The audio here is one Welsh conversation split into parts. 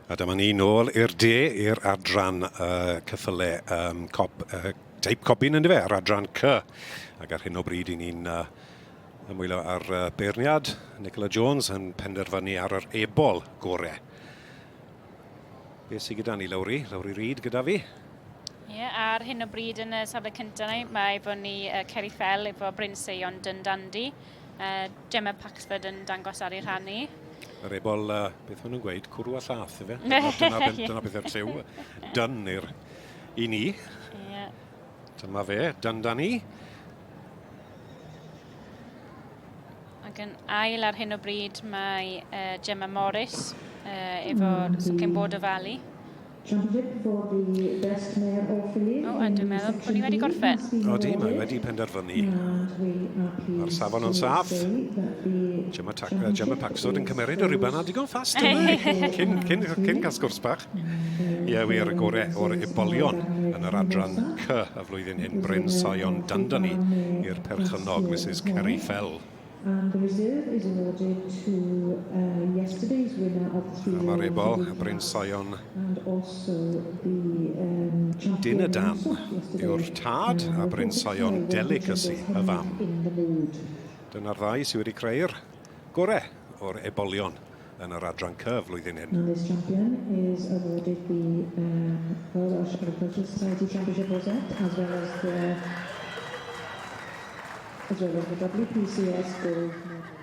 A dyma ni nôl i'r de, i'r adran uh, cyffyle um, cop, uh, teip cobin yn fe, yr adran C. Ac ar hyn o bryd i ni'n uh, ymwylo ar uh, beirniad Nicola Jones yn penderfynu ar yr ebol gore. Beth sydd gyda ni, Lowri? Lowri Reid gyda fi. Ie, yeah, ar hyn o bryd yn y safle cyntaf ni, mae efo ni uh, Kerry Fell efo Bryn Seion Dundandi. Uh, Gemma Paxford yn dangos ar ei rhan ni. Yr ebol, uh, beth maen nhw'n gweud, cwrw a llath, ife? Dyna, dyna, yeah. dyna beth yw'r lliw. Dyn i'r, i ni. Yeah. Dyma fe, dyn da ni. Ac yn ail ar hyn o bryd mae uh, Gemma Morris uh, efo Swcyn Border Valley. Championship for the best mare or filly. O, a dwi'n meddwl bod ni wedi gorffen. Odi, mae wedi penderfynu. Mae'r safon yn saff. Gemma, Ta Gemma Paxford yn cymeryd y rhywbeth a digon ffast yna. Cyn, cyn, cyn cael sgwrs bach. Ie, wir, y gore o'r ebolion yn yr adran C y flwyddyn hyn, Bryn Sion Dandany i'r perchennog, Mrs Kerry Fell. And the reserve is awarded to uh, yesterday's winner of the A mae'r ebol, Bryn Sion and also the um, champion Dinadan yw'r tad a Bryn Sion Delicacy y fam. Dyna'r ddau sydd wedi creu'r gore o'r ebolion yn yr adran C flwyddyn hyn. And this champion is awarded the um, Royal Welsh Agricultural Society Championship rosette as well as the as well as the WPCS Gold Medal.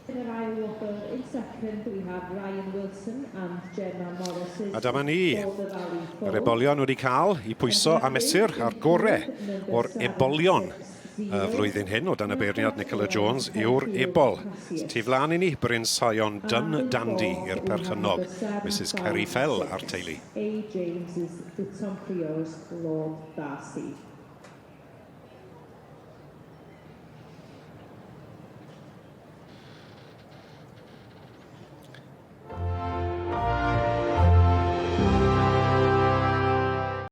Yn yr ail wobr, in second, we have Ryan Wilson and Gemma Morris' A dyma ni, Border Valley yr Foal. ebolion wedi cael i pwyso a mesur a'r gore o'r ebolion y flwyddyn hyn o dan y beirniad Nicola Jones yw'r ebol. Tu flaen i ni, Bryn Sion Dun Dandy i'r perchennog, Mrs Kerry Fell a'r teulu. A. James's Ditton Priors, Lord Darcy.